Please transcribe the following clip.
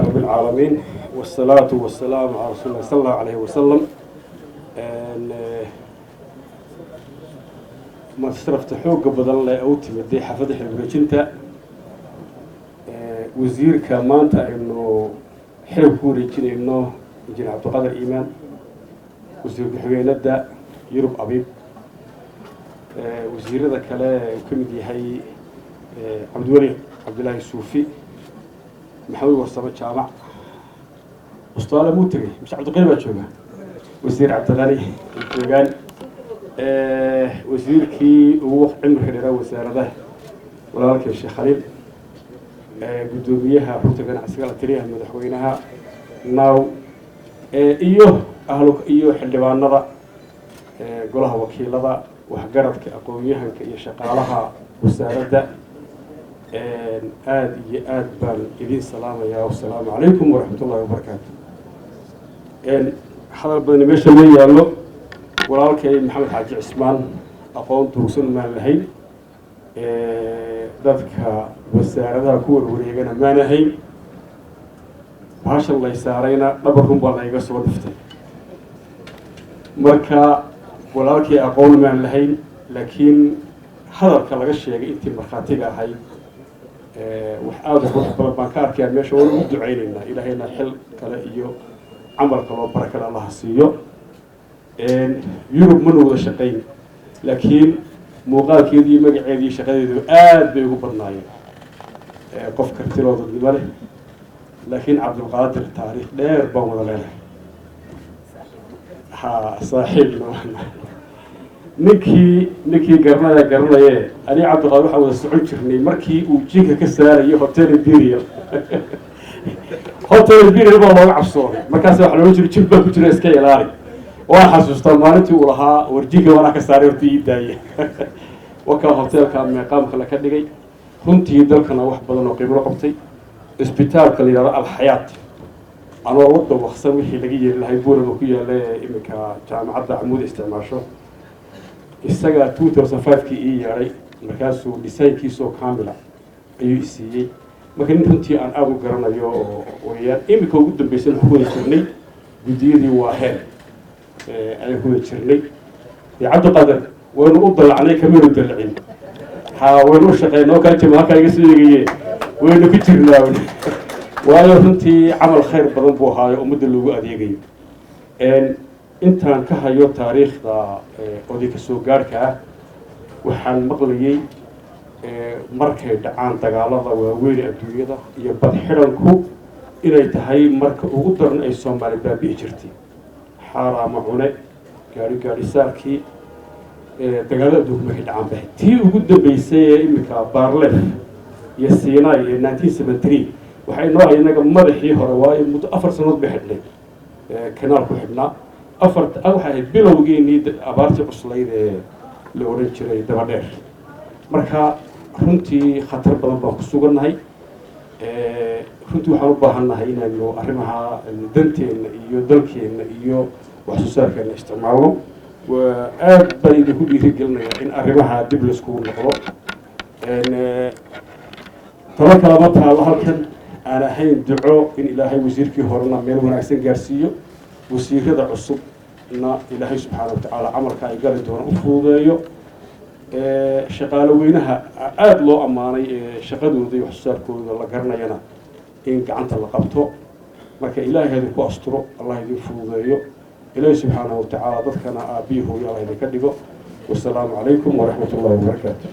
رب العالمين، والصلاة والسلام على رسول الله صلى الله عليه وسلم. Masrafta xooga badan leh u timiday xafadda xilwareejinta wasiirka maanta aynu xilka ku wareejinayno, Injineer Cabdiqaadir Iimaan, wasiir ku-xigeenada Yurub Abiib, wasiirada kale uu ka mid yahay Cabdiweli Cabdilaahi Suufi, Maxamed Warsamo Jaamac Ustaale muu tegey mise Cabdiqani baa jooga, wasiir Cabdiqani ay joogaan, wasiirkii ugu cimriga dheeraa wasaaradaha, walaalkii Sheekh Khaliil, guddoomiyaha rugta ganacsiga, la taliyaha madaxweynaha now, iyo ahlu iyo xildhibaanada golaha wakiilada, waxgaradka, aqoon-yahanka iyo shaqaalaha wasaaradda, aada iyo aad baan idin salaamayaa. Wasalaamu calaykum waraxmat ullahi wabarakaatu. Hadal badani meesha ma yaallo. Walaalkay Maxamed Xaaji Cismaan aqoon durugsan maan lahayn, dadka wasaaradaha ku warwareegana maan ahayn. Bahashan lay saarayna dhabar run baa layga soo dhiftay. Marka walaalkay aqoon maan lahayn, laakiin hadalka laga sheegay intii markhaatiga ahayd wax aada u qurux badan baan ka arkayaa meesha. Waan ugu ducaynaynaa, Ilaahayna xil kale iyo camal kaloo bara kale Allaha siiyo. Yurub mana wada shaqayn, laakiin muuqaalkeedii iyo magaceedii shaqadeedu aad bay ugu badnaayeen. Qof kartiloo dadnimo leh. Laakiin Cabdulqaadir taariikh dheer baan wada leenahay, ha saaxiibna waana. Ninkii garanaya garanaye, aniga Cabdiqaadir waxaan wada socon jirnay markii uu jinka ka saarayay Hotel Imperial. Hotel Imperial baa looga cabsooday. Markaas waxaa loola jiray, "Jin baa ku jira, iska ilaali." Waan xasuustaa maalintii uu lahaa, "War, jinka waanaa ka saaray, horta ii daaya." Wakaa hoteelka meeqaamka la ka dhigay. Runtii dalkana wax badan oo qiimo la qabtay. Isbitaalka la yidhahdo Alxayaat, anoo la dawaqsan wixii laga yeeli lahay, Buurama ku yaalla ee iminka Jaamacadda Camuud isticmaasho, isagaa 2005-kii ii yeedhay. Markaasuu designkiisoo kamila ayuu isiiyey. Marka nin runtii aan aada u garanayo oo weyaan. Iminka ugu dambeysay waxaan ku wada jirnay guddiyadii, waa heer ayaan ku wada jirnay. Dee Cabdiqaadir waynu u dalacnay, kamaynu dalacin, ha waynu u shaqeyn oo kala jima halkaa iga soo eegaye, waynu ku jirnaa. Waayo, runtii camal khayr badan buu ahaayo ummadda loogu adeegayo. Intaan ka hayo taariikhda oday ka soo gaarhka ah, waxaan maqlayay markay dhacaan dagaalada waaweyn adduunyada iyo badxidhanku inay tahay marka ugu daran ay Soomaali baabi'i jirtay. Xaaraama cune, gaari gaadhisaarkii, dagaalada adduunka markay dhacaan bahay. Tii ugu dambeysay ee iminka Barlef iyo Sinai ee 1973 waxay noo ahay inaga madaxii hore, waayo muddo 4 sanood bay xidhnay, kanaalku xidhnaa afar. Waxay ahayd bilowgeenii abaartii cuslayd ee la odhan jiray Dabadheer. Marka runtii khatar badan baan ku sugannahay. Runtii waxaan u baahannahay inaynu arrimaha danteenna iyo dalkeenna iyo wax soo saarkeenna isticmaalno. Waa aad baan idinku dhiirigelinayaa in arrimaha dib laiskugu noqdo. Talo kalama taallo halkan aan ahayn duco in Ilaahay wasiirkii horena meel wanaagsan gaarsiiyo, wasiirada cusubna Ilaahay subxaana wa tacaala camalka ay gali doona u fududeeyo. Shaqaale weynaha aada loo ammaanay ee shaqadooda iyo wax soo saarkooda la garanayana in gacanta la qabto. Marka Ilaahay idinku asturo, Allah idin fududeeyo, Ilaahay subxaanahu watacaala dadkana aabbihi hooyo Allah idinka dhigo. Wasalaamu calaykum waraxmat ullahi wabarakaatu.